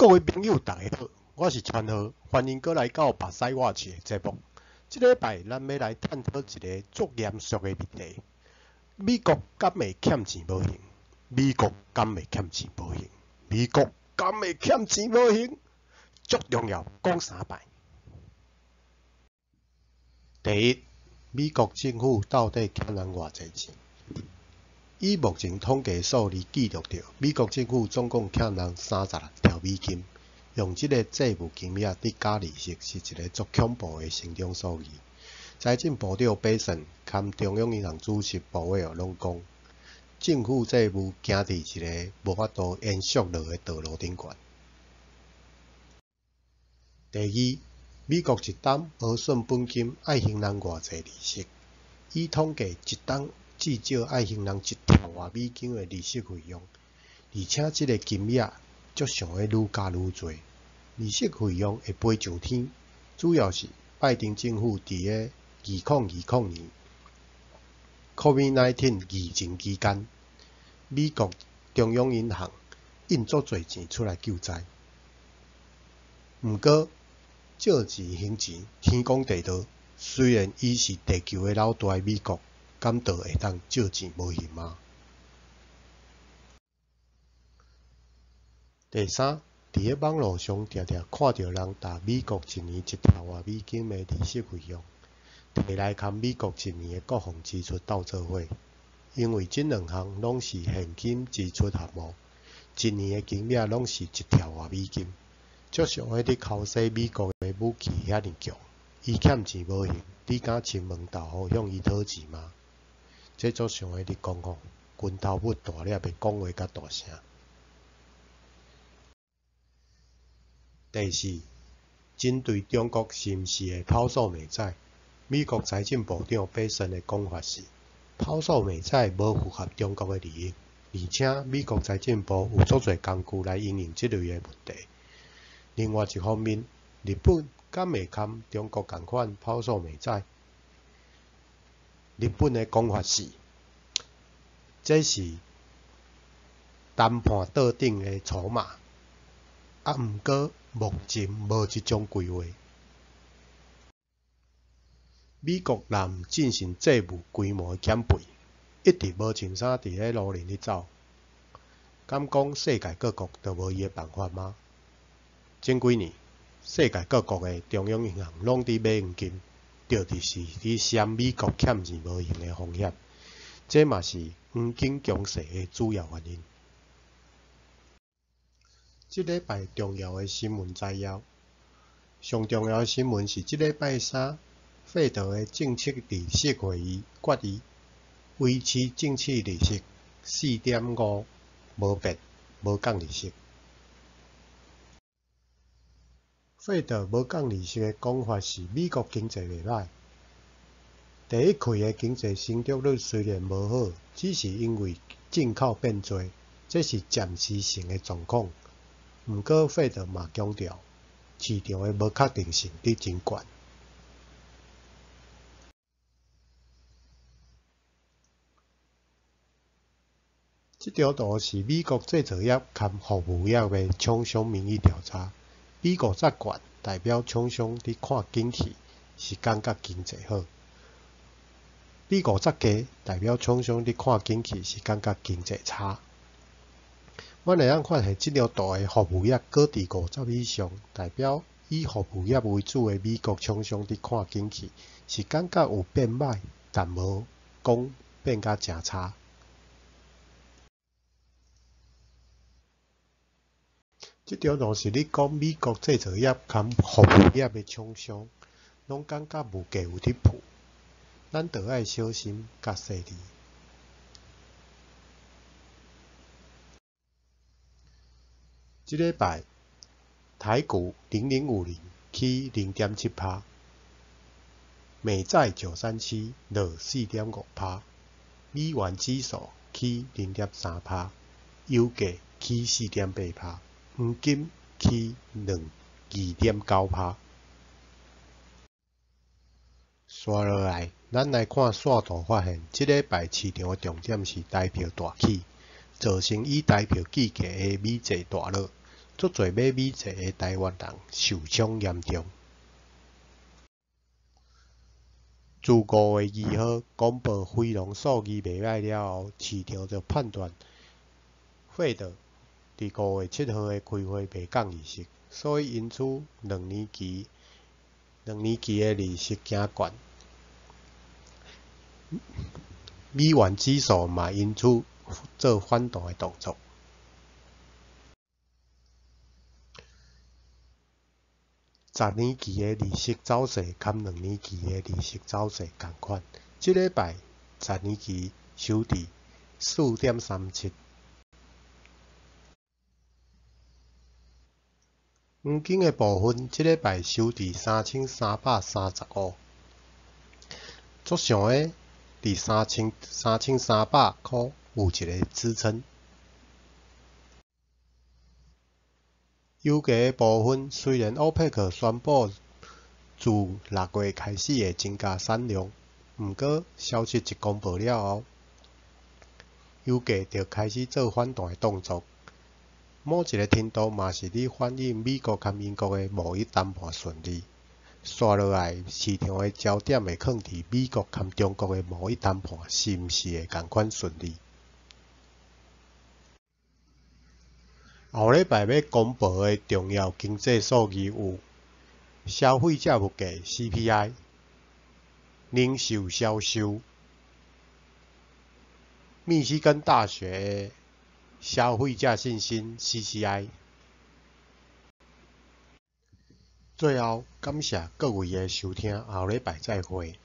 各位朋友，大家好，我是川河，歡迎閣來到目屎 watch 的節目。這禮拜咱欲來探討一个足嚴肅的問題：美國敢會欠錢無還？美國敢會欠錢無還？美國敢會欠錢無還？足重要，講三擺。第一，美國政府到底欠人偌濟錢？以目前統計數字記錄著，美國政府總共欠人36兆美金，用這个債務金額佇加利息是一个足恐怖的成長數字。財政部長貝森佮中央銀行主席鮑威爾攏講，政府債務行佇一个無法度延續落的道路頂懸。第二，美國一冬無算本金愛還人偌濟利息？以統計一冬至少愛還人1兆外美金的利息費用，而且這个金額足像咧愈加愈濟，利息費用會飛上天。主要是拜登政府佇咧2020年 COVID-19 疫情期間，美國中央銀行印足濟錢出來救災。毋過借錢還錢，天公地道，雖然伊是地球的老大美國，敢就會當借錢無還嗎？第三，佇咧網路上定定看著人共美國一年1兆外美金的利息費用，提來共美國一年的國防支出鬥做伙，因為這兩項攏是現金支出項目，一年的金額攏是1兆外美金，足像咧佇剾洗美國的武器遐爾強，伊欠錢無還，你敢親門踏戶向伊討錢嗎？這足像咧佇講吼，拳頭母大粒的講話較大聲。第四，針對中國是毋是會拋售美債，美國財政部長貝森的講法是，拋售美債無符合中國的利益，而且美國財政部有足濟工具來因應這類的問題。另外一方面，日本敢會佮中國仝款拋售美債？日本的講法是，這是談判桌頂的籌碼，啊，毋過目前無這種規劃。美國若毋進行債務規模的減配，一直無穿衫佇咧路面咧走，敢講世界各國就無伊的辦法嗎？前幾年，世界各國的中央銀行攏佇買黃金，就是佇閃美國欠錢無還的風險，這嘛是黃金強勢的主要原因。這禮拜重要的新聞摘要，上重要的新聞是這禮拜三，費德的政策利息會議決議維持政策利息4.5，無變，無降利息。費德無降利息的講法是美國經濟袂䆀。第一季的經濟成長率雖然無好，只是因為進口變濟，這是暫時性的狀況。毋過費德嘛強調，市場的無確定性佇真懸。這張圖是美國製造業佮服務業的廠商民意調查，比50懸代表廠商佇看景氣是感覺經濟好，比50低代表廠商佇看景氣是感覺經濟差。阮會當發現這張圖的服務業閣佇50以上，代表以服務業為主的美國廠商佇看景氣是感覺有變䆀，但無講變甲誠差。這張圖是咧講美國製造業佮服務業的廠商，攏感覺物價有佇浮，咱著愛小心佮細膩。這禮拜台股0050起0.7%，美債937落4.5%，美元指數起0.3%，油價起4.8%，黃金起2.9%。紲落來，咱來看線圖，發現這禮拜市場的重點是台票大起，造成以台票計價的美債大落。足濟買美債的臺灣人受傷嚴重。自5月2號公布非農數字袂䆀了後，市場就判斷 Fed 佇5月7號的開會袂降利息，所以因此兩年期的利息行懸，美元指數嘛因此做反彈的動作。十年期的利息走勢佮兩年期的利息走勢仝款，這禮拜十年期收佇4.37。黃金的部分，這禮拜收佇3335，足像的佇3300箍有一个支撐。油價的部分，雖然歐佩克宣布自6月開始會增加產量，毋過消息一公布了後，油價就開始做反彈的動作。某一个程度嘛是咧反映美國佮英國的貿易談判順利。紲落來，市場的焦點會囥佇美國佮中國的貿易談判是毋是會仝款順利。後禮拜欲公布的重要經濟數字有：消費者物價 CPI、零售銷售、密西根大學的消費者信心 CCI。最後，感謝各位的收聽，後禮拜再會。